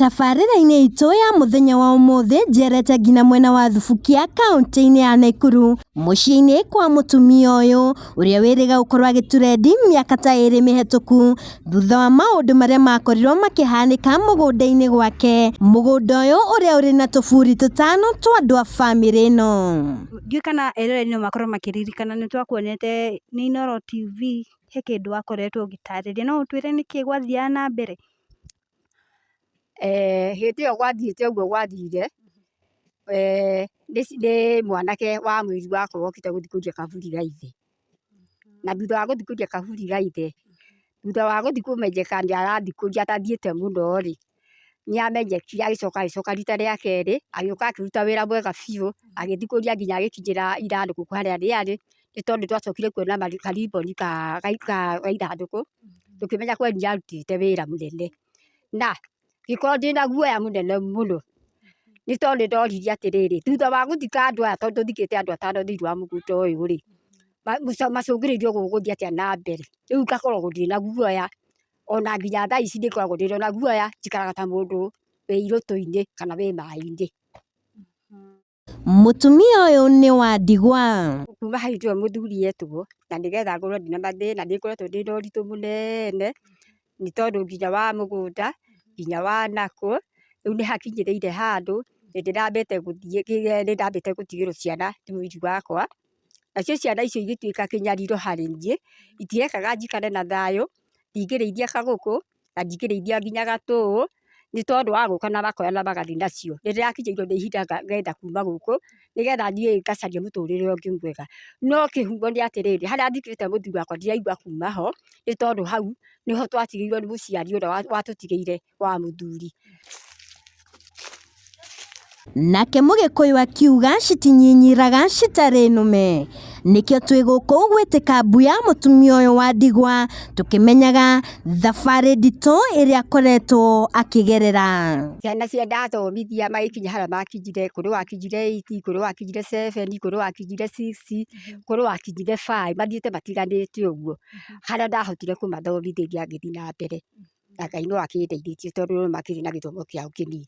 Tabarĩra-inĩ itũ ya mũthenya wa ũmũthĩ njerete nginya mwena wa Thubukia kaũntĩ-inĩ ya Nakuru mũciĩ-inĩ kwa mũtumia ũyũ ũrĩa wĩrĩga gũkorwo agĩturendi mĩaka ta ĩrĩ mĩhetũku thutha wa maũndũ marĩa makorirwo makĩhanĩka mũgũnda-inĩ gwake. Mũgũnda ũyũ ũrĩa ũrĩ na tũburi tũtano twa andũ a bamĩrĩ ĩno. Ndiũĩ kana eroreri no makorwo makĩririkana nĩ twakuonete nĩ Inooro TV he kĩndũ wakoretwo ũgĩtarĩria, no ũtwĩre nĩkĩ gwathiaga na mbere? Hĩndĩ ĩyo gwathiĩte ũguo gwathire, nĩ mwanake wa mũirũ wakwa wokĩte gũthikũria kaburi ga ithe. Na thutha wa gũthikũria kaburi ga ithe, thutha wa gũthiĩ kũmenyeka nĩ arathikũria atathiĩte mũno rĩ, nĩ amenyekire agĩcoka agĩcoka rita rĩa kerĩ, agĩũka akĩruta wĩra mwega biũ, agĩthikũria nginya agĩkinyĩra ithandũkũ harĩa rĩarĩ, nĩ tondũ twacokire kuona kariboni ka ithandũkũ, tũkĩmenya kweli nĩ arutĩte wĩra mũnene. Na ngĩkorwo ndĩna guoya mũnene mũno, nĩ tondũ nĩ ndoririe atĩrĩrĩ, thutha wa gũthika andũ aya tondũ tũthikĩte andũ atano thĩinĩ wa mũgũnda ũyũ rĩ, macũngĩrĩirio gũgũthiĩ atĩa na mbere. Rĩu ngakoragwo ndĩna guoya, ona nginya thaa ici nĩ ngoragwo ndĩna na guoya, njikaraga ta mũndũ wĩ irũtũ-inĩ kana wĩ maĩ-inĩ. Mũtumia ũyũ nĩ wa ndigwa. Kuma hau nĩho mũthuri etwo na nĩgetha ngorwo ndina mathĩna, nĩ ngoretwo ndĩna ũritũ mũnene, nĩ tondũ nginya wa mũgũnda, nginya wa nakũ, rĩu nĩ hakinyĩrĩire handũ, nĩ ndĩrambĩte gũthiĩ, nĩ ndambĩte gũtigĩrwo ciana nĩ mũirũ wakwa, nacio ciana icio igĩtuĩka kĩnyariro harĩ niĩ, itirekaga njikare na thayũ, ndingĩrĩithia kagũkũ, na ndingĩrĩithia nginya gatũũ, nĩ tondũ wa gũka na makoya na magathiĩ nacio. Nĩ ndĩrakinyĩirwo nĩ ihinda ngenda kuma gũkũ, nĩgetha thiĩ ngacarie mũtũrĩre ũngĩ mwega. No kĩhumo nĩ atĩrĩrĩ, harĩa thikĩte mũthuri wakwa ndiraigua kuma ho, nĩ tondũ hau nĩho twatigĩirwo nĩ mũciari ũrĩa watũtigĩire wa mũthuri. Nake mũgĩkũyũ akiuga citinyinyiraga citarĩ nũme. Nĩkĩo twĩ gũkũ gwĩtĩka mbu ya mũtumia ũyũ wa ndigwa tũkĩmenyaga thabarĩ nditũ ĩrĩa akoretwo akĩgerera. Ciana cia ndathomithia magĩkinya harĩa makinyire, kũrĩ wakinyire 8, kũrĩ wakinyire 7, kũrĩ wakinyire 6, kũrĩ wakinyire 5, mathiĩte matiganĩte ũguo, harĩa ndahotire kũmathomithĩria ngĩthiĩ na mbere. Na Ngai no akĩndeithĩtie tondũ no makĩrĩ na gĩthomo kĩao kĩnini,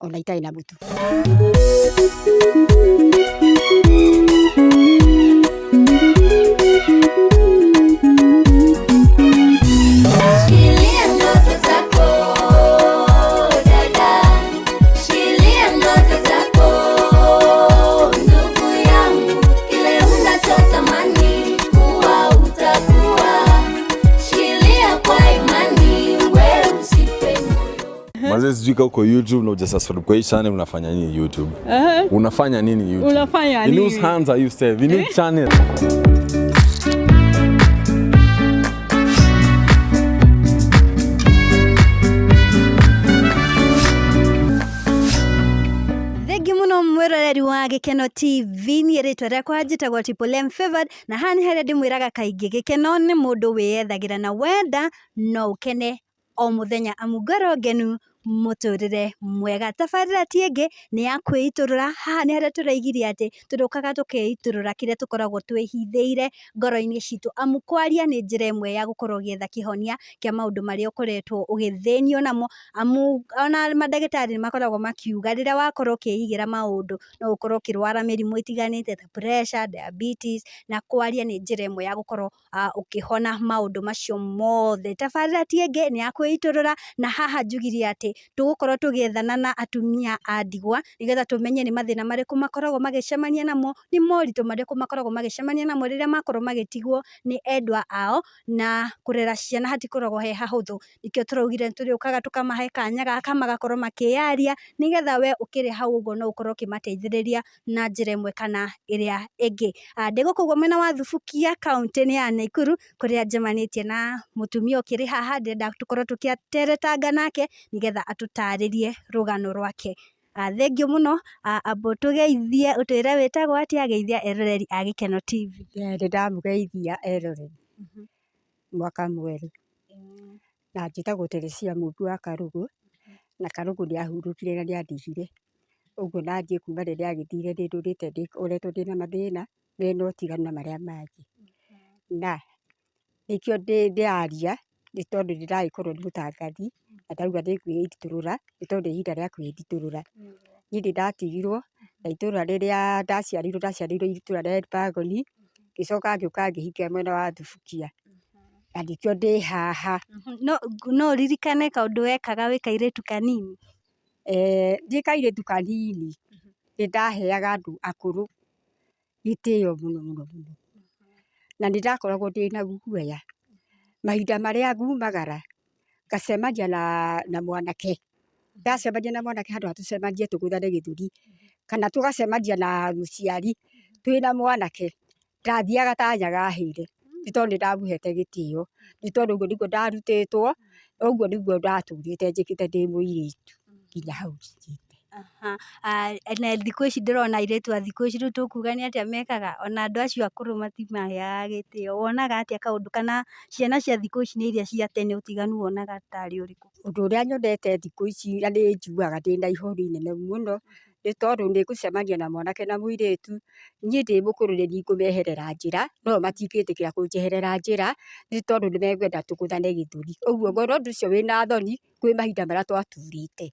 ona itarĩ na mũtu. Shikilia ndoto zako dada, shikilia ndoto zako ndugu yangu, kile unachotamani kuwa utakuwa. Shikilia kwa imani, we usife moyo. Manze, sijui kama uko YouTube na hujasubscribe kwa hii channel, unafanya nini YouTube? Unafanya nini YouTube? Unafanya In nini? whose hands are you safe? In which channel? Thengi mũno mwĩroreri wa Gĩkeno TV, niĩ rĩtwa rĩakwa njĩtagwo Triple M Favored, na haha nĩ harĩa ndĩmwĩraga kaingĩ gĩkeno nĩ mũndũ wĩyethagĩra na wenda no ũkene o mũthenya amu ngoro ngenu mũtũrĩre mwega. Tabarĩra ti ĩngĩ nĩ ya kwĩitũrũra, haha nĩ harĩa tũraigirie atĩ tũrĩũkaga tũkeitũrũra kĩrĩa tũkoragwo twĩhithĩire ngoro-inĩ citũ, amu kwaria nĩ njĩra ĩmwe ya gũkorwo ũgĩetha kĩhonia kĩa maũndũ marĩa ũkoretwo ũgĩthĩnio namo, amu ona mandagĩtarĩ nĩ makoragwo makiuga rĩrĩa wakorwo ũkĩigĩra maũndũ no ũkorwo ũkĩrwara mĩrimũ ĩtiganĩte ta pressure, diabetes, na kwaria nĩ njĩra ĩmwe ya gũkorwo ũkĩhona maũndũ macio mothe. Tabarĩra ti ĩngĩ nĩ ya kwĩitũrũra, na haha njugirie atĩ tũgũkorwo tũgĩethana na atumia a ndigwa nĩgetha tũmenye nĩ mathĩna marĩkũ makoragwo magĩcemania namo, nĩ moritũ marĩkũ makoragwo magĩcemania namo rĩrĩa makorwo magĩtigwo nĩ endwa ao, na kũrera ciana hatikoragwo he hahũthũ. Nĩkĩo tũraugire tũrĩũkaga tũkamahe kanya gaka magakorwo makĩyaria nĩgetha we ũkĩrĩ hau ũguo no ũkorwo ũkĩmateithĩrĩria na njĩra ĩmwe kana ĩrĩa ĩngĩ. Ndĩ gũkũ ũguo mwena wa Thubukia kaũntĩ-inĩ ya Nakuru kũrĩa njemanĩtie na mũtumia ũkĩrĩ haha, ndĩrenda tũkorwo tũkĩteretanga nake nĩgetha atũtarĩrie rũgano rwake. Thengiũ mũno, amba ũtũgeithie ũtwĩre wĩtagwo atĩa, geithia eroreri a Gĩkeno TV. Nĩ ndamũgeithia eroreri mwaka mwerũ, na njĩtagwo Teresia Mũmbi wa Karũgũ, na Karũgũ nĩ ahurũkire na nĩ andigire, ũguo naniĩ kuma rĩrĩa agĩthire nĩ ndũrĩte ngoretwo ndĩna mathĩna mena ũtiganu na marĩa mangĩ. Na nĩkĩo ndĩraria nĩ tondũ ndĩragĩkorwo nĩ mũtangathi. Na ndauga nĩ ngwĩitũrũra nĩ tondũ nĩ ihinda rĩa kwĩitũrũra. Niĩ nĩ ndatigirwo na itũra rĩrĩa ndaciarĩirwo ndaciarĩirwo itũra rĩa Elbagon, ngĩcoka ngĩũka ngĩhikĩra mwena wa Thubukia na nĩkĩo ndĩ haha. No ũririkane kaũndũ wekaga wĩ kairĩtu kanini? Ndĩ kairĩtu kanini nĩ ndaheaga andũ akũrũ gĩtĩo mũno mũno mũno, na nĩ ndakoragwo ndĩna guoya. Mahinda marĩa ngumagara ngacemania na mwanake, ndacemania na mwanake handũ ha tũcemanie tũgũthane gĩthũri, kana tũgacemania na mũciari twĩna mwanake, ndathiaga ta nyagahĩire nĩ tondũ nĩ ndamũhete gĩtĩo, nĩ tondũ ũguo nĩguo ndarutĩtwo, ũguo nĩguo ndatũrĩte njĩkĩte ndĩ mũirĩtu nginya hau nginyĩte. Na thikũ ici ndĩrona airĩtu a thikũ ici rĩu tũkuga nĩ atĩa mekaga, ona andũ acio akũrũ matimaheaga gĩtĩo, wonaga atĩa kaũndũ kana ciana cia thikũ ici na iria cia tene ũtiganu wonaga tarĩ ũrĩkũ? Ũndũ ũrĩa nyonete thikũ ici na nĩ njugaga ndĩna ihoru inene mũno, nĩ tondũ nĩ ngũcemania na mwanake na mũirĩtu, niĩ ndĩ mũkũrũ nĩ niĩ ngũmeherera njĩra, no o matingĩtĩkĩra kũnjeherera njĩra, nĩ tondũ nĩ mekwenda tũgũthane gĩthũri. Ũguo ngona ũndũ ũcio wĩna thoni kwĩ mahinda marĩa twaturĩte.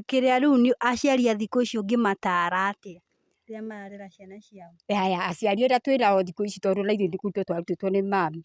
Kĩrĩa rĩu aciari a thikũ ici ũngĩmatara atĩa rĩrĩa mararera ciana ciao? Haya, aciari arĩa twĩnao thikũ ici tondũ na ithuĩ nĩ kũrutwo twarutĩtwo nĩ mami,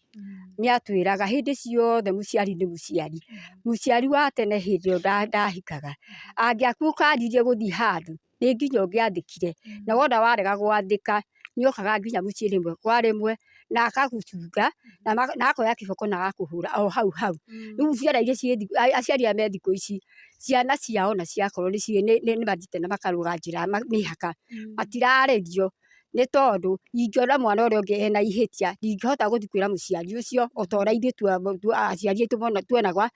nĩ atwĩraga hĩndĩ ciothe mũciari nĩ mũciari. Mũciari wa tene hĩndĩ ĩyo ndahikaga, angĩagũkanirie gũthiĩ handũ, nĩ nginya ũngĩathĩkire, na wona warega gwathĩka, nĩ okaga nginya mũciĩ rĩmwe kwa rĩmwe, na agagũcunga, na akoya kĩboko na agakũhũra o hau hau. Rĩu ciana iria ciĩ aciari aya me thikũ ici, ciana ciao ona ciakorwo nĩ mathiĩte na makarũga njĩra mĩhaka, matirarerio nĩ tondũ ingĩona mwana ũrĩa ũngĩ ena ihĩtia, ndingĩhota gũthiĩ kwĩra mũciari ũcio o ta ũrĩa ithuĩ aciari aitũ tuonaga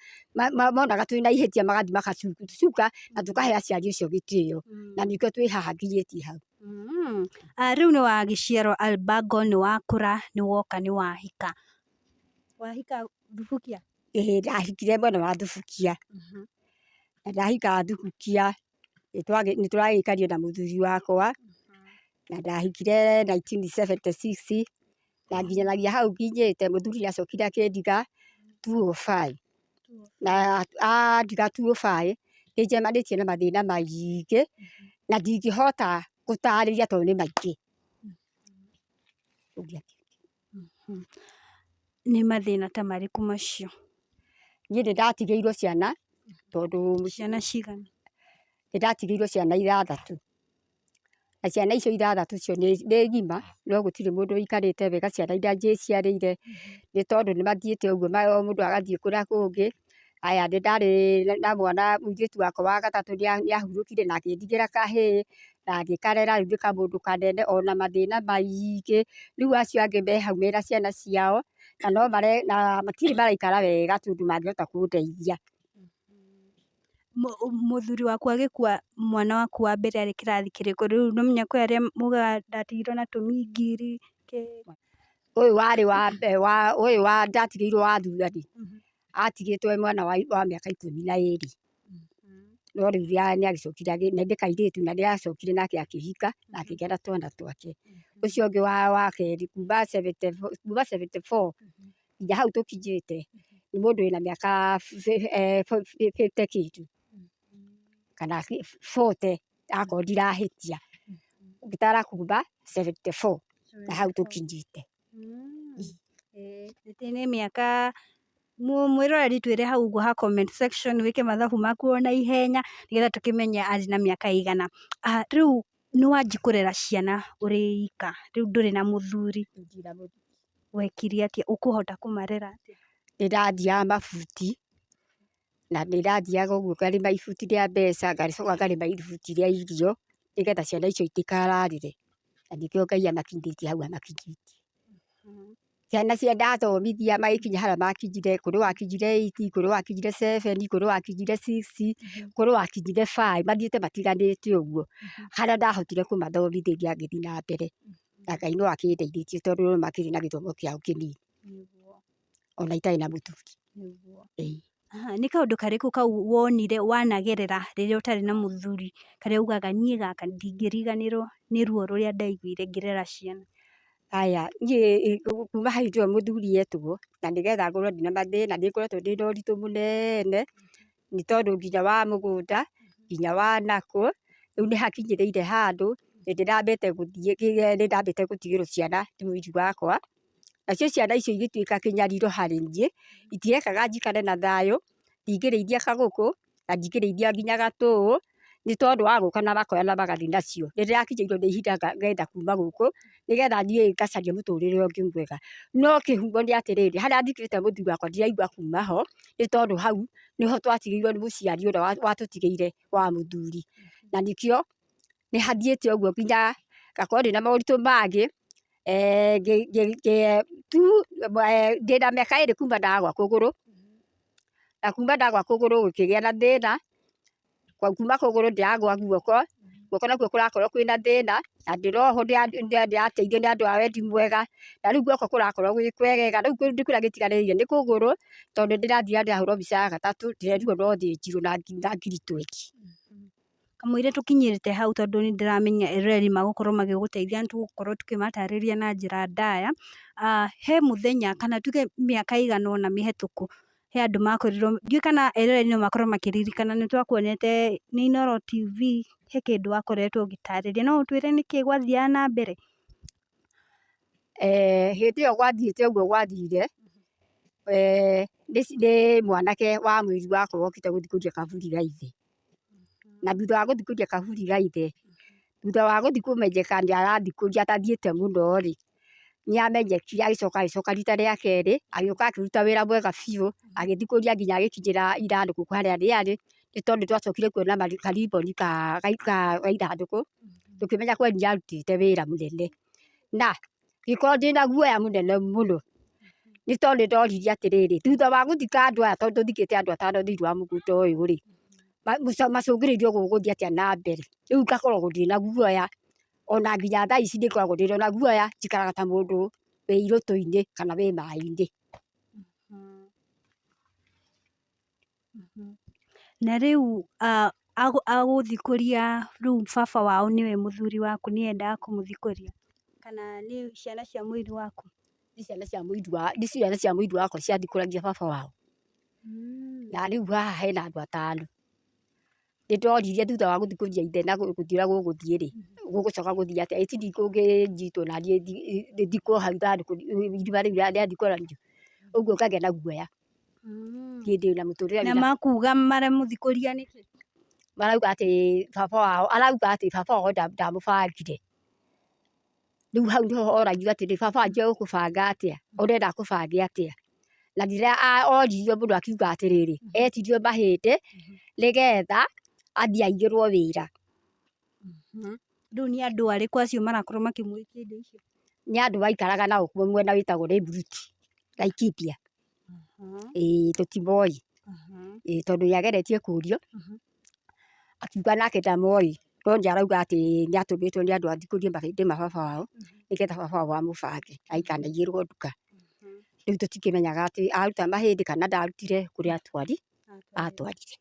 monaga twĩna ihĩtia magathiĩ magatũcuka na tũkahe aciari acio gĩtĩo, na nĩkĩo twĩ haha nginyĩtie hau. Rĩu nĩ wagĩciarwo Albago, nĩ wakũra, nĩ woka nĩ wahika. Wahika Thubukia? Ĩĩ ndahikire mwena wa Thubukia, na ndahika Thubukia nĩ tũragĩikarire na mũthuri wakwa, na ndahikire 1976 na nginyanagia hau nginyĩte mũthuri nĩ acokire akĩndiga 205, na andiga 205 nĩ njemanĩtie na mathĩna maingĩ na ndingĩhota gũtarĩria tondũ nĩ maingĩ. Nĩ mathĩna ta marĩkũ macio? Niĩ nĩ ndatigĩirwo ciana tondũ Ciana cigana? Nĩ ndatigĩirwo ciana ithathatũ, na ciana icio ithathatũ cio nĩ ng'ima, no gũtirĩ mũndũ ũikarĩte wega ciana iria njĩciarĩire, nĩ tondũ nĩ mathiĩte ũguo o mũndũ agathiĩ kũrĩa kũngĩ. Haya nĩ ndarĩ na mwana mũirĩtu wakwa wa gatatũ nĩ ahurũkire na akĩndigĩra kahĩĩ, na ngĩkarera rĩu nĩ kamũndũ kanene ona mathĩna maingĩ. Rĩu acio angĩ me hau mena ciana ciao, na no na matirĩ maraikara wega tondũ mangĩhota kũndeithia. Mũthuri waku agĩkua mwana waku wa mbere arĩ kĩrathi kĩrĩkũ? Rĩu no mũnya kwĩ arĩa mugaga ndatigirwo na tũmingiri kĩ. Ũyũ warĩ wa mbere ũyũ wa ndatigĩirwo wa thutha rĩ, atigĩtwo e mwana wa mĩaka 12. No rĩu nĩ agĩcokire nĩ kairĩtu na nĩ acokire nake akĩhika na akĩgĩa na twana twake. Ũcio ũngĩ wa kerĩ kuma 74 nginya hau tũkinyĩte nĩ mũndũ wĩna mĩaka 50 kĩndũ kana 40 akorwo ndirahĩtia, ũngĩtara kuma 74 na hau tũkinyĩte. Nĩ mĩaka mwĩroreri twĩre hau ũguo ha comment section wĩke mathabu maku ona ihenya nĩgetha tũkĩmenye arĩ na mĩaka ĩigana. Rĩu nĩ wanji kũrera ciana ũrĩ ika, rĩu ndũrĩ na mũthuri, wekire atĩa ũkũhota kũmarera atĩa? Nĩ ndathiaga mabuti na nĩ ndathiaga ũguo ngarĩma ibuti rĩa mbeca ngacoka ngarĩma ibuti rĩa irio nĩgetha ciana icio itikararĩre, na nĩkĩo Ngai amakinyĩtie hau amakinyĩtie. Ciana cia ndathomithia magĩkinya harĩa makinyire, kũrĩ wakinyire 8, kũrĩ wakinyire 7, kũrĩ wakinyire 6, kũrĩ wakinyire 5, mathiĩte matiganĩte ũguo, harĩa ndahotire kũmathomithĩria ngĩthiĩ na mbere, na Ngai no akĩndeithĩtie tondũ no makĩrĩ na gĩthomo kĩao kĩnini, ona itarĩ na mũthuri. Nĩ kaũndũ karĩkũ kau wonire wanagerera rĩrĩa ũtarĩ na mũthuri karĩa ugaga niĩ gaka ndingĩriganĩrwo nĩ ruo rũrĩa ndaiguire ngĩrera ciana? Haya, niĩ kuma hau nĩho mũthuri etwo, na nĩgetha ngorwo ndĩna mathĩna, nĩ ngoretwo ndĩna ũritũ mũnene, nĩ tondũ nginya wa mũgũnda, nginya wa nakũ, rĩu nĩ hakinyĩrĩire handũ, nĩ ndĩrambĩte gũthiĩ, nĩ ndambĩte gũtigĩrwo ciana nĩ mũirũ wakwa, nacio ciana icio igĩtuĩka kĩnyariro harĩ niĩ, itirekaga njikare na thayũ, ndingĩrĩithia kagũkũ, na ndingĩrĩithia nginya gatũũ, nĩ tondũ wa gũka na makoya na magathiĩ nacio. Nĩ ndĩrakinyĩirwo nĩ ihinda ngetha kuma gũkũ, nĩgetha thiĩ ngacarie mũtũrĩre ũngĩ mwega. No kĩhumo nĩ atĩrĩrĩ, harĩa thikĩte mũthuri wakwa ndiraigua kuma ho, nĩ tondũ hau nĩho twatigĩirwo nĩ mũciari ũrĩa watũtigĩire wa mũthuri. Na nĩkĩo nĩ hathiĩte ũguo nginya ngakorwo ndĩna moritũ mangĩ, ndĩna mĩaka ĩrĩ kuma ndagwa kũgũrũ, na kuma ndagwa kũgũrũ gũkĩgĩa na thĩna, kuma kũgũrũ ndĩragwa guoko, guoko nakuo kũrakorwo kwĩna thĩna, na ndĩrohwo ndĩrateithio nĩ andũ a wendi mwega, na rĩu guoko kũrakorwo gwĩ kwegega, rĩu kĩndũ kĩrĩa gĩtigarĩire nĩ kũgũrũ, tondũ ndĩrathiĩ ndĩrahũrwo mbica ya gatatũ, ndĩrerirwo no thĩnjirwo na ngiri twendi. Kamũira tũkinyĩte hau tondũ nĩ ndĩramenya eroreri magũkorwo magĩgũteithia nĩ tũgũkorwo tũkĩmatarĩria na njĩra ndaya, he mũthenya kana tuge mĩaka ĩigana ũna mĩhetũku, he andũ makorirwo, ndiũĩ kana eroreri no makorwo makĩririkana nĩ twakuonete nĩ Inooro TV, he kĩndũ wakoretwo ũgĩtarĩria, no ũtwĩre nĩkĩ gwathiaga na mbere? Hĩndĩ ĩyo gwathiĩte ũguo gwathire, nĩ mwanake wa mũirũ wakwa wokĩte gũthikũria kaburi ga ithe. Na thutha wa gũthikũria kaburi ga ithe, thutha wa gũthiĩ kũmenyeka nĩ arathikũria atathiĩte mũno rĩ, nĩ amenyekire agĩcoka agĩcoka rita rĩa kerĩ, agĩũka akĩruta wĩra mwega biũ, agĩthikũria nginya agĩkinyĩra ithandũkũ harĩa rĩarĩ, nĩ tondũ twacokire kuona kariboni ka ithandũkũ, tũkĩmenya kweli nĩ arutĩte wĩra mũnene. Na ngĩkorwo ndĩna guoya mũnene mũno, nĩ tondũ nĩ ndoririe atĩrĩrĩ, thutha wa gũthika andũ aya tondũ tũthikĩte andũ atano thĩinĩ wa mũgũnda ũyũ rĩ, macũngĩrĩirio gũgũthiĩ atĩa na mbere, rĩu ngakoragwo ndĩna guoya, ona nginya thaa ici nĩ ngoragwo ndĩna guoya, njikaraga ta mũndũ wĩ irũtũ-inĩ kana wĩ maĩ-inĩ. Na rĩu agũthikũria rĩu baba wao nĩwe mũthuri waku nĩ endaga kũmũthikũria kana nĩ ciana cia mũirũ waku? Nĩ ciana cia mũirũ wakwa ciathikũragia baba wao. Na rĩu haha hena andũ atano. Nĩ ndoririe thutha wa gũthikũria ithe na gũthiĩ ũrĩa gũgũthiĩ rĩ, gũgũcoka gũthiĩ atĩa, ĩ ti kũngĩnyitwo na niĩ thikwo hau ithandũkũ irima rĩu rĩathikũranio, ũguo ngagĩa na guoya. Niĩ ndĩna mũtũrĩre Na makuga maramũthikũria nĩkĩ? Marauga atĩ baba wao, arauga atĩ baba wao ndamũbangire. Rĩu hau nĩho oragio atĩrĩ, baba wanyu egũkũbanga atĩa? Ũrenda akũbange atĩa? Na rĩrĩa oririo mũno akiuga atĩrĩrĩ, etirio mahĩndĩ nĩgetha athiĩ aigĩrwo wĩra. Rĩu nĩ andũ arĩkũ acio marakorwo makĩmwĩtia indo icio? Nĩ andũ maikaraga nao mwena wĩtagwo nĩ Mburuti, Laikipia. Ĩĩ tũtimoĩ, ĩĩ tondũ nĩ ageretie kũrio, akiuga nake ndamoĩ, no nĩ arauga atĩ nĩ atũmĩtwo nĩ andũ athikũrie mahĩndĩ ma baba wao, nĩgetha baba wao amũbange ndakanaiyĩrwo nduka. Rĩu tũtikĩmenyaga atĩ aruta mahĩndĩ kana ndarutire kũrĩa atwarire.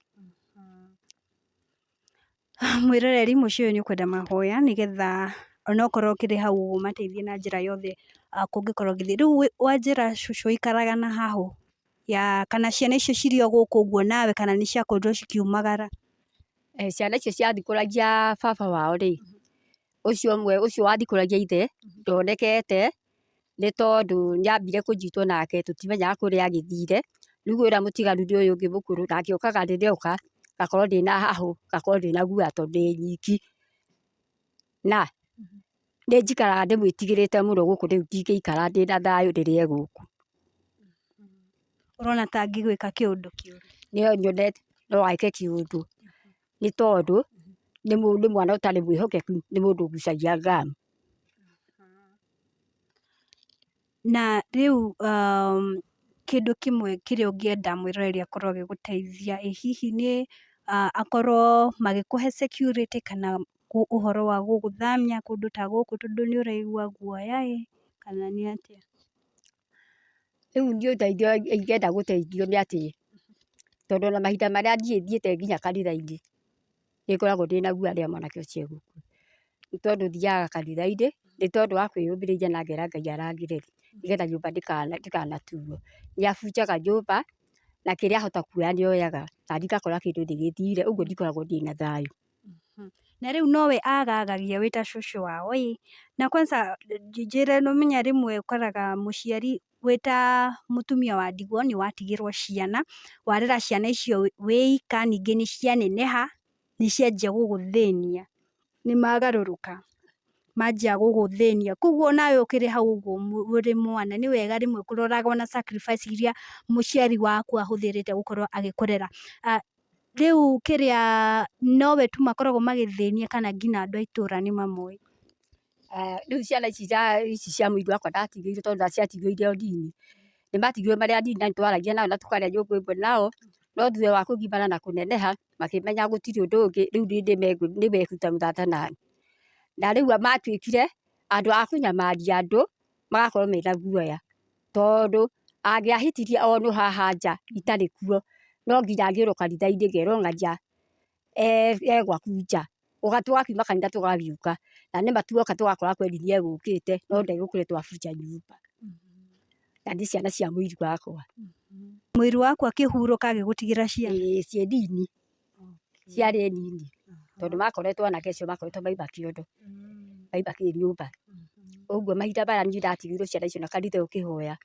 Mwĩroreri mũciĩ ũyũ nĩ ũkwenda mahoya nĩgetha onokorwo ũkĩrĩ hau ũmateithie na njĩra yothe kũngĩkorwo gũgĩthiĩ. Rĩu wanjĩra cũcũ aikaraga na hahũ ya kana ciana icio cirĩ o gũkũ ũguo nawe kana nĩ ciakorirwo cikiumagara? Ciana icio ciathikũragia baba wao rĩ, ũcio ũmwe ũcio wathikũragia ithe ndonekete, nĩ tondũ nĩ ambire kũnyitwo nake tũtimenyaga kũrĩa agĩthire, rĩu ũrĩa mũtiganu nĩ ũyũ ũngĩ mũkũrũ nake okaga rĩrĩa oka ngakorwo ndĩna hahũ, ngakorwo ndĩna guoya tondũ ndĩ nyiki. Na nĩ njikaraga ndĩmwĩtigĩrĩte mũno gũkũ rĩu ndingĩikara ndĩna thayũ rĩrĩa e gũkũ. Ũrona ta angĩgwĩka kĩũndũ kĩũru? No nyone no eke kĩũndũ, nĩ tondũ nĩ mwana ũtarĩ mwĩhokeku, nĩ mũndũ ũgucagia ngamu. Na rĩu kĩndũ kĩmwe kĩrĩa ũngĩenda mwĩroreri akorwo agĩgũteithia, ĩ hihi nĩ akorwo magĩkũhe security kana ũhoro wa gũgũthamia kũndũ ta gũkũ tondũ nĩ ũraigua guoya ĩ, kana nĩ atĩa? Rĩu niĩ ũteithio ingĩenda gũteithio nĩ atĩ, tondũ ona mahinda marĩa niĩ thiĩte nginya kanitha-inĩ, nĩ ngoragwo ndĩna guoya rĩrĩa mwanake ũcio e gũkũ, nĩ tondũ thiaga kanitha-inĩ, Nĩ tondũ wa kwĩyũmĩrĩria na ngera Ngai arangĩrĩrie nĩgetha nyũmba ndĩkanatuo. Nĩ abunjaga nyũmba na kĩrĩa ahota kuoya nĩ oyaga, na niĩ ngakora kĩndũ nĩ gĩthire, ũguo ndikoragwo ndĩna thayũ. Na rĩu nowe agagagia wĩ ta cũcũ wao ĩ, na kwanza njĩre nĩ ũmenya rĩmwe ũkoraga mũciari wĩ ta mũtumia wa ndigwa nĩ watigĩrwo ciana, warera ciana icio wĩ ika, ningĩ nĩ cianeneha, nĩ cianjia gũgũthĩnia, nĩ magarũrũka, manjia gũgũthĩnia, koguo nawe ũkĩrĩ hau ũguo ũrĩ mwana nĩ wega rĩmwe kũroraga ona sacrifice iria mũciari waku ahũthĩrĩte gũkorwo agĩkũrera. Rĩu kĩrĩa nowe tu makoragwo magĩthĩnia kana nginya andũ a itũra nĩ mamoĩ? Rĩu ciana ici ici cia mũirũ wakwa ndatigĩirwo tondũ ndaciatigĩire o nini, nĩ matigirwo marĩ anini na nĩ twaragia nao na tũkarĩa nyũngũ ĩmwe nao, no thutha wa kũgimara na kũneneha, makĩmenya gũtirĩ ũndũ ũngĩ, rĩu nĩ mekũruta mũthata nani. Na rĩu matuĩkire andũ a kũnyamaria andũ, magakorwo mena guoya, tondũ angĩahĩtirie onwo haha nja itarĩ kuo, no nginya angĩũrwo kanitha-inĩ ngerwo ng'ania e gwaku nja. Tũgakiuma kanitha tũgagĩũka, na nĩma tuoka tũgakora kweli nĩ egũkĩte no ndegũkoretwo abunja nyũmba. Na nĩ ciana cia mũiru wakwa. Mũiru waku akĩhurũka agĩgũtigĩra ciana? Ĩĩ ciĩ nini, ciarĩ nini, tondũ makoretwo anake acio makoretwo maima kĩondo, maima kĩnyũmba. Ũguo mahinda maya niĩ ndatigĩirwo ciana icio na kanitha ũkĩhoya,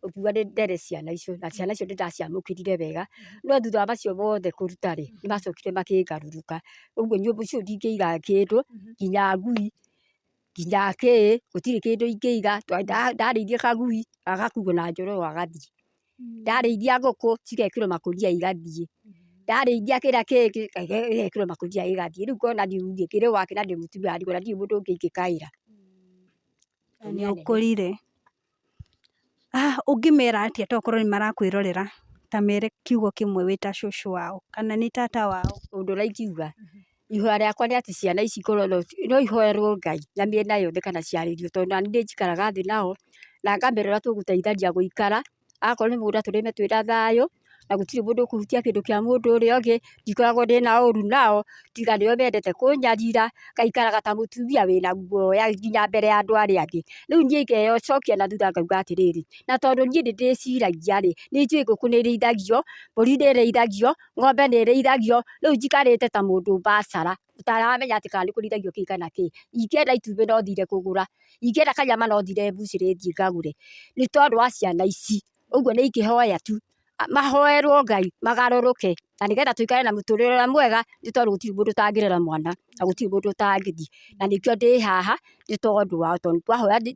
ũkiuga ndere ciana icio, na ciana icio nĩ ndaciamũkĩrire wega, no thutha wa macio mothe kũruta rĩ, nĩ macokire makĩngarũrũka. Ũguo nyũmba icio ndingĩiga kĩndũ, nginya ngui, nginya kĩ, gũtirĩ kĩndũ ingĩiga, ndarĩithia kagui, gagakuo na njororo gagathiĩ. Ndarĩithia ngũkũ, cigekĩrwo makũnia igathiĩ. Ndarĩithia kĩrĩa kĩngĩ, ĩgekĩrwo makũnia ĩgathiĩ. Rĩu ngona niĩ ngĩrĩ wake na ndĩ mũtumia wa ndigwa na ndirĩ mũndũ ũngĩ ingĩkaĩra. Na nĩ ũkũrire. Ũngĩmera atĩa tokorwo nĩ marakwĩrorera, ta mere kiugo kĩmwe wĩ ta cũcũ wao kana nĩ tata wao? Ũndũ ũrĩa ingiuga, ihoya rĩakwa nĩ atĩ ciana ici korwo no ihoerwo Ngai na mĩena yothe kana ciarĩrio, tondũ nani nĩ njikaraga thĩ nao na ngamera ũrĩa tũgũteithania gũikara, akorwo nĩ mũgũnda tũrĩme twĩna thayũ, na gũtirĩ mũndũ ũkũhutia kĩndũ kĩa mũndũ ũrĩa ũngĩ, ndikoragwo ndĩna ũru nao, tiga nĩo mendete kũnyarira, ngaikaraga ta mũtumia wĩna guoya nginya mbere ya andũ arĩa angĩ. Rĩu niĩ ngecokia na thutha ngauga atĩrĩrĩ, na tondũ niĩ nĩ ndĩciragia rĩ, nĩ njũĩ ngũkũ nĩ ĩrĩithagio, mbũri nĩ ĩrĩithagio, ng'ombe nĩ ĩrĩithagio, rĩu njikarĩte ta mũndũ mbacara, ũtaramenya atĩ kana nĩ kũrĩithagio kĩ kana kĩ. Ingĩenda itumbĩ no thire kũgũra, ingĩenda kanyama no thire mbucĩrĩ thiĩ ngagũre, nĩ tondũ wa ciana ici. Ũguo nĩ ingĩhoya tu, mahoerwo Ngai magarũrũke, na nĩgetha tũikare na mũtũrĩre ũrĩa mwega, nĩ tondũ gũtirĩ mũndũ ũtangĩrera mwana, na gũtirĩ mũndũ ũtangĩthiĩ. Na nĩkĩo ndĩ haha, nĩ tondũ wao, tondũ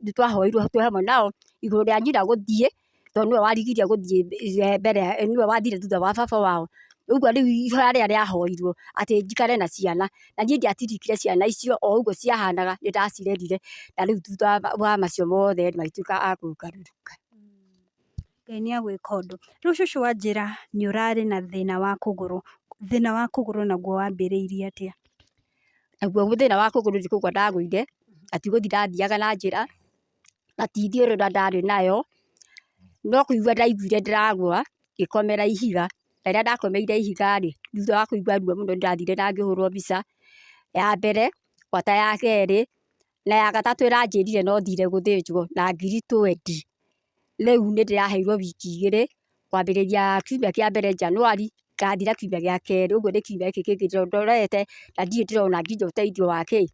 nĩ twahoirwo twĩ hamwe nao, igũrũ rĩa nyina gũthiĩ, tondũ nĩwe warigirie gũthiĩ mbere, nĩwe wathire thutha wa baba wao. Ũguo rĩu ihoya rĩrĩa rĩahoirwo atĩ njikare na ciana, na niĩ ndiatirikire ciana icio, o ũguo ciahanaga nĩ ndacirerire, na rĩu thutha wa macio mothe magĩtuĩka a kũngarũrũka. Ngai nĩ agwĩka ũndũ. Rĩu cũcũ wanjĩra nĩ ũrarĩ na thĩna wa kũgũrũ, thĩna wa kũgũrũ naguo wambĩrĩirie atĩa? Naguo thĩna wa kũgũrũ nĩ kũgũa ndagũire, na ti gũthiĩ ndathiaga na njĩra, na ti thiũrũra ndarĩ nayo, no kũigua ndaiguire ndĩragũa, ngĩkomera ihiga, na rĩrĩa ndakomeire ihiga rĩ, thutha wa kũigua ruo mũno nĩ ndathire na ngĩhũrwo mbica, ya mbere, gwata ya kerĩ, na ya gatatũ ĩranjĩrire no thire gũthĩnjwo na ngiri twendi. Rĩu nĩ ndĩraheirwo wiki igĩrĩ, kwambĩrĩria kiumia kĩa mbere January, ngathira kiumia gĩa kerĩ, ũguo nĩ kiumia gĩkĩ kĩngĩ ndorete, na ndirĩ ndĩrona nginya ũteithio wa kĩ,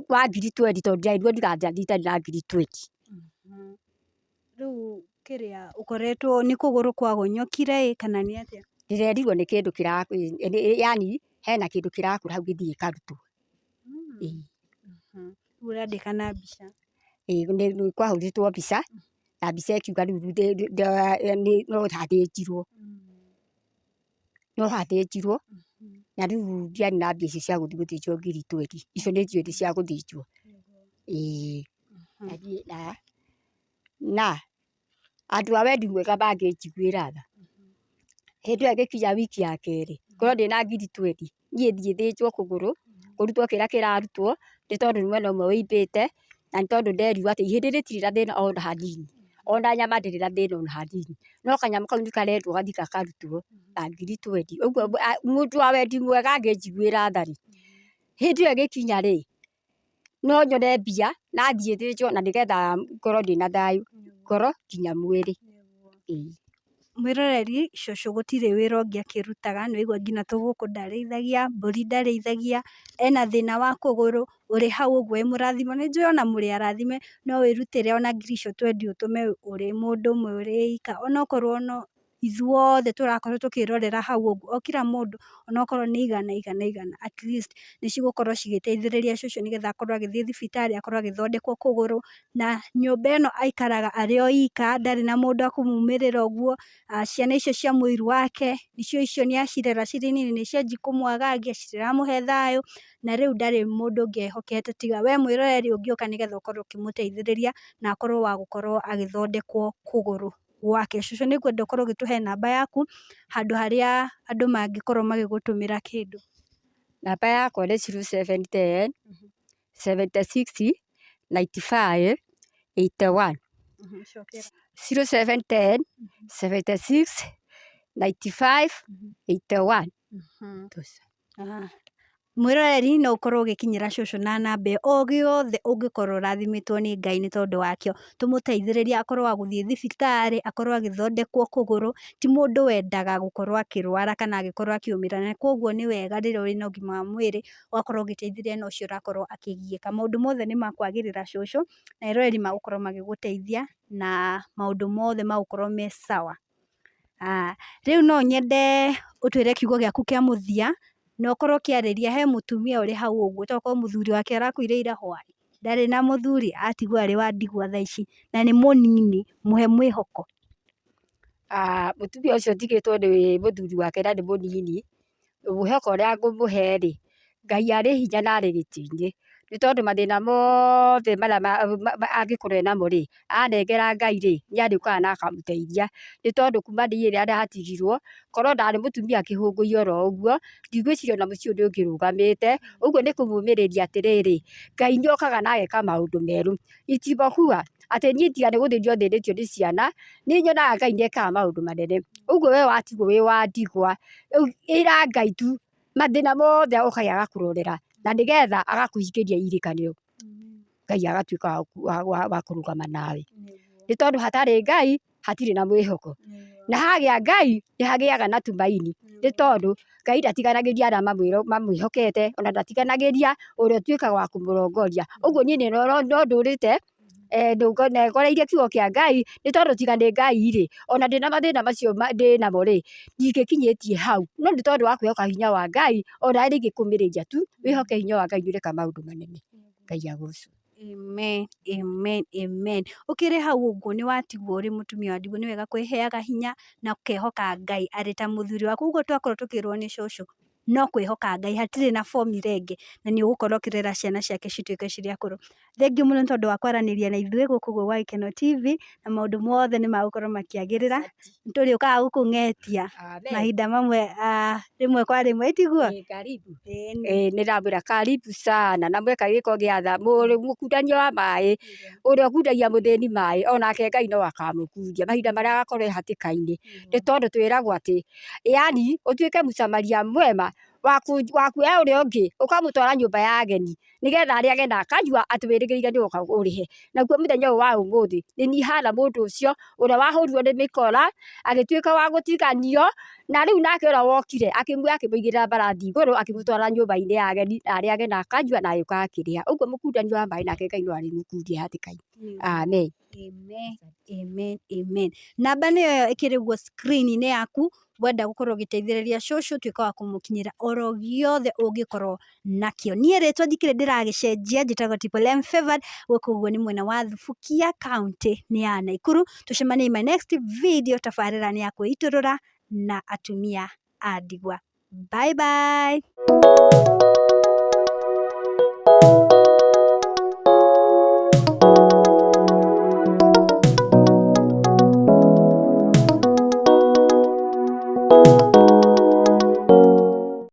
wa ngiri twendi tondũ ndĩrerirwo ndigathiĩ itarĩ na ngiri twendi. Rĩu kĩrĩa ũkoretwo nĩ kũgũrũ kwagonyokire ĩ kana nĩ atĩa? Ndĩrerirwo nĩ kĩndũ kĩra yaani hena kĩndũ kĩrakũra hau gĩthiĩ gĩkarutwo. Ĩĩ. Rĩu ũrandĩka na mbica? Ĩĩ nĩ kwahũrĩtwo mbica, na mbica ĩkiuga rĩu no hathĩnjirwo. No hathĩnjirwo, na rĩu ndiarĩ na mbia icio cia gũthiĩ gũthĩnjwo ngiri twendi, icio nĩ njũĩ nĩ cia gũthĩnjwo. Ĩĩ. Na andũ a wendi mwega mangĩnjiguĩra tha, hĩndĩ ĩyo ĩgĩkinya wiki ya kerĩ, ngorwo ndĩna ngiri twendi, niĩ thiĩ thĩnjwo kũgũrũ, kũrutwo kĩrĩa kĩrarutwo, nĩ tondũ nĩ mwena ũmwe ũimbĩte, na nĩ tondũ nderirwo atĩ ihĩndĩ rĩtirĩ na thĩna ona hanini, ona nyama ndĩrĩ na thĩna ona hanini, no kanyamũ kau nĩ karendwo gathiĩ gakarutwo na ngiri twendi, ũguo mũndũ wa wendi mwega angĩnjiguĩra tha rĩ, hĩndĩ ĩyo ĩgĩkinya rĩ, No nyone mbia na thiĩ thĩnjwo na nĩgetha ngorwo ndĩna thayũ ngoro nginya mwĩrĩ. Ĩĩ. Mwĩroreri, cũcũ gũtirĩ wĩra ũngĩ akĩrutaga, nĩ waigua nginya tũgũkũ ndarĩithagia, mbũri ndarĩithagia, ena thĩna wa kũgũrũ, ũrĩ hau ũguo wĩ mũrathime, nĩ njũĩ ona mũrĩ arathime, no wĩrutĩre ona ngiri icio twendi ũtũme ũrĩ mũndũ ũmwe ũrĩ ika, onokorwo no ithuothe tũrakorwo tũkĩrorera hau ũguo, o kila mũndũ onokorwo nĩ igana igana igana, at least nĩ cigũkorwo cigĩteithĩrĩria cũcũ nĩgetha akorwo agĩthiĩ thibitarĩ, akorwo agĩthondekwo kũgũrũ, na nyũmba ĩno aikaraga arĩ o ika, ndarĩ na mũndũ akũmumĩrĩra ũguo, ciana icio cia mũiru wake, nĩcio icio nĩ acirera cirĩ nini, nĩ cianji kũmwagagia, citiramũhe thayũ, na rĩu ndarĩ mũndũ ũngĩ ehokete tiga we mwĩroreri ũngĩũka nĩgetha ũkorwo ũkĩmũteithĩrĩria na akorwo wa gũkorwo agĩthondekwo kũgũrũ gwake. Cũcũ nĩ ngwenda ũkorwo ũgĩtũhe namba yaku handũ harĩa andũ mangĩkorwo magĩgũtũmĩra kĩndũ. Namba yakwa nĩ 0710 76 95 81. 0710 76 95 81. Mwĩroreri no ũkorwo ũgĩkinyĩra cũcũ na namba ĩyo o gĩothe ũngĩkorwo ũrathimĩtwo nĩ Ngai nĩ tondũ wakĩo, tũmũteithĩrĩrie akorwo wa gũthiĩ thibitarĩ, akorwo agĩthondekwo kũgũrũ, ti mũndũ wendaga gũkorwo akĩrwara kana agĩkorwo akĩũmĩra, na koguo nĩ wega rĩrĩa wĩna ũgima wa mwĩrĩ ũgakorwo ũgĩteithĩrĩria na ũcio ũrakorwo akĩgiĩka. Maũndũ mothe nĩ makwagĩrĩra cũcũ, na eroreri magũkorwo magĩgũteithia na maũndũ mothe magũkorwo me sawa. Rĩu no nyende ũtwĩre kiugo gĩaku kĩa mũthia na ũkorwo ũkĩarĩria he mũtumia ũrĩ hau ũguo, tokorwo mũthuri wake arakuire ira hwaĩ, ndarĩ na mũthuri atigwo arĩ wa ndigwa thaa ici na nĩ mũnini, mũhe mwĩhoko. Mũtumia ũcio ũtigĩtwo nĩ mũthuri wake na nĩ mũnini, mwĩhoko ũrĩa ngũmũhe rĩ, Ngai arĩ hinya na arĩ gĩtĩ-inĩ, nĩ tondũ mathĩna mothe marĩa angĩkorwo enamo rĩ, anengera Ngai rĩ, nĩ arĩũkaga na akamũteithia, nĩ tondũ kuma niĩ rĩrĩa ndatigirwo, korwo ndarĩ mũtumia kĩhũngũi oro ũguo, ndigwĩciria ona mũciĩ ũyũ nĩ ũngĩrũgamĩte, ũguo nĩ kũmũmĩrĩria atĩrĩrĩ, Ngai nĩ okaga na ageka maũndũ merũ, isipokuwa atĩ niĩ tiga nĩ gũthĩnio thĩnĩtio nĩ ciana, nĩ nyonaga Ngai nĩ ekaga maũndũ manene, ũguo we watigwo wĩ wa ndigwa, ĩra Ngai tu mathĩna mothe okaga agakũrorera na nĩgetha agakũhingĩria irĩkanĩro, Ngai agatuĩka wa kũrũgama nawe, nĩ tondũ hatarĩ Ngai hatirĩ na mwĩhoko, na hagĩa Ngai nĩ hagĩaga na tumaini, nĩ tondũ Ngai ndatiganagĩria arĩa mamwĩhokete, ona ndatiganagĩria ũrĩa ũtuĩkaga wa kũmũrongoria, ũguo niĩ no ndũrĩte ngoreirie kiugo kĩa Ngai, nĩ tondũ tiga nĩ Ngai rĩ, ona ndĩna mathĩna macio ndĩnamo rĩ, ndingĩkinyĩtie hau, no nĩ tondũ wa kwĩhoka hinya wa Ngai, ona rĩngĩ kũmĩrĩria tu, wĩhoke hinya wa Ngai nĩ ũreka maũndũ manene. Ngai agocwo. Amen, amen, amen. Ũkĩrĩ hau ũguo nĩ watigwo ũrĩ mũtumia wa ndigwa, nĩ wega kwĩheaga hinya na ũkehoka Ngai arĩ ta mũthuri waku. Ũguo twakorwo tũkĩrwo nĩ cũcũ, no kwĩhoka Ngai, hatirĩ na formula ĩngĩ, na nĩ ũgũkorwo ũkĩrera ciana ciake cituĩke cirĩ akũrũ. Thengiũ mũno nĩ tondũ wa kwaranĩria na ithuĩ gũkũ ũguo gwa Gĩkeno TV, na maũndũ mothe nĩ magũkorwo makĩagĩrĩra. Nĩ tũrĩũkaga gũkũng'etia mahinda mamwe, rĩmwe kwa rĩmwe, tiguo? Karibu. Nĩ ndamwĩra karibu sana, na mweka gĩko gĩa tha, mũkundania wa maĩ, ũrĩa ũkundagia mũthĩni maĩ, onake Ngai no akamũkundia mahinda marĩa agakorwo e hatĩka-inĩ, nĩ tondũ twĩragwo atĩ, yani ũtuĩke mũsamaria mwema wa kuoya ũrĩa ũngĩ ũkamũtwara nyũmba ya ageni nĩgetha arĩage na akanyua atĩ wĩrĩgĩrĩire nĩ ũgoka ũrĩhe. Naguo mũthenya ũyũ wa ũmũthĩ nĩ niĩ hana mũndũ ũcio ũrĩa wahũrirwo nĩ mĩkora agĩtuĩka wa gũtiganio, na rĩu nake ũrĩa wokire akĩmuoya akĩmũigĩrĩra mbarathi igũrũ akĩmũtwara nyũmba-inĩ ya ageni na arĩage na akanyua na agĩũka akĩrĩha. Ũguo mũkundanio wa maĩ nake Ngai no arĩmũkundia hatĩka-inĩ. Amen. Amen, amen, amen. Namba nĩyo ĩyo ĩkĩrĩ ũguo screen-inĩ yaku, wenda gũkorwo ũgĩteithĩrĩria cũcũ tuĩka wa kũmũkinyĩra oro gĩothe ũngĩkorwo nakĩo. Niĩ rĩtwa ndikĩrĩ ndĩragĩcenjia, njĩtagwo Triple M Favored, gũkũ ũguo nĩ mwena wa Thubukia county nĩ ya Naikuru. Tũcemanie in my next video, tabarĩra nĩ ya kwĩitũrũra na atumia a ndigwa. Bye bye.